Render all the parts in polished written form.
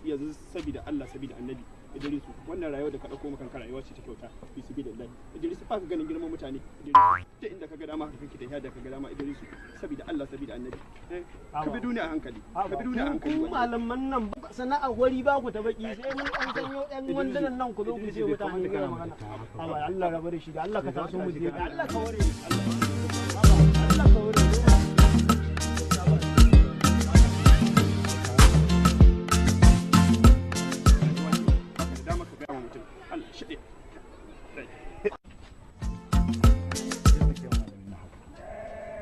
Yanzu saboda Allah saboda Annabi Idrisu, wannan rayuwa da ka dauko maka rayuwa ce ta kyauta fi sabilillah. Idrisu ba ka ganin girman mutane Idrisu, ta inda ka ga dama haka kake tafiya da ka ga dama Idrisu, saboda Allah saboda Annabi. Ka bi duniya a hankali, ka bi duniya a hankali. Ku malaman nan sana'a wari ba ku ta baki sai mun an sanyo ɗan wandunan nan ku zo ku ce mutane ga magana. Haba Allah rabu da shi, da Allah ka taso mu je, da Allah ka ware, Allah ka ware.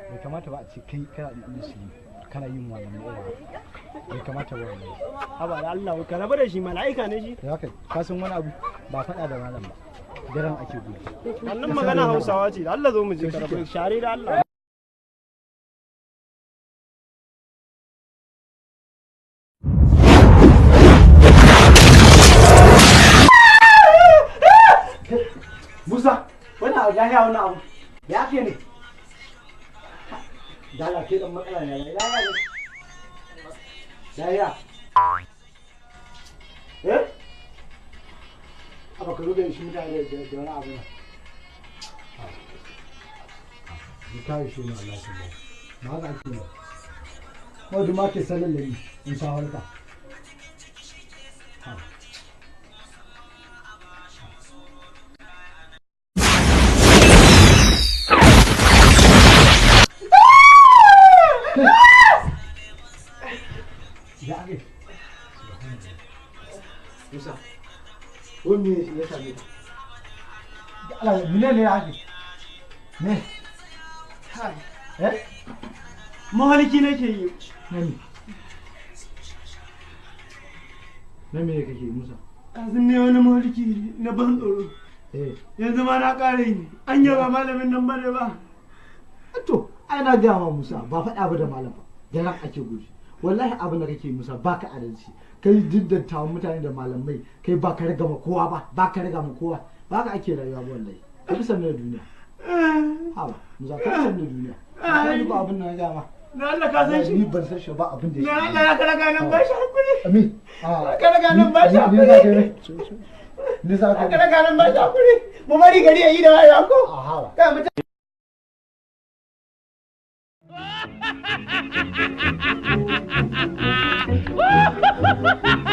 Bai kamata ba a ce kai kana da musulmi kana yin malamai irin bai kamata ba wallahi. Haba da Allah ka rabu da shi, mala'ika ne shi. Da haka ka san wani abu ba faɗa da malam ba, daren ake gudu. Wannan magana Hausawa ce, da Allah zo mu je ka rabu share da Allah. Musa, wannan abu ya wannan abu ya ke ne? Dala ke dan matsala ne, ya ya ne. Ya ya. Eh? Aba ka rubuta shi mutane da wani abu ne. Ni kai shi ne Allah ya ba. Ma ga ake ne. Ko duma ke sanin da ni in sa warka. Musa, wani me ya same ka? Allah, mene ne haka? Ne? Kai. Eh? Mahaliki nake yi. Na me? Na me kake yi, Musa? Kazin ne wani mahaliki na ban tsoro. Eh. Yanzu ma na ƙara yi. An yaba malamin nan bane ba. To, ai na gaya ma Musa, ba faɗa ba da malam ba. Da ran ake gudu. Wallahi abin da kake Musa baka adalci. Kai duk mutane da malamai kai ba ka riga ma kowa ba, ba ka riga ma kowa, ba ka ake rayuwa ba wallahi. Ka fi sanin da duniya. Haba, Musa ka fi sanin da duniya. Ka ji ba abin da na gaya ma. Na Allah ka san shi. Ni ban san shi ba abin da Na Allah ya karaga nan ba shi hakuri. Amin. Ka raga nan ba shi Ni za ka yi. Ni za ka yi. Ka raga nan ba shi hakuri. Mu bari gari ya yi da wayo ko. A haba. Kai mutum. Ha ha ha!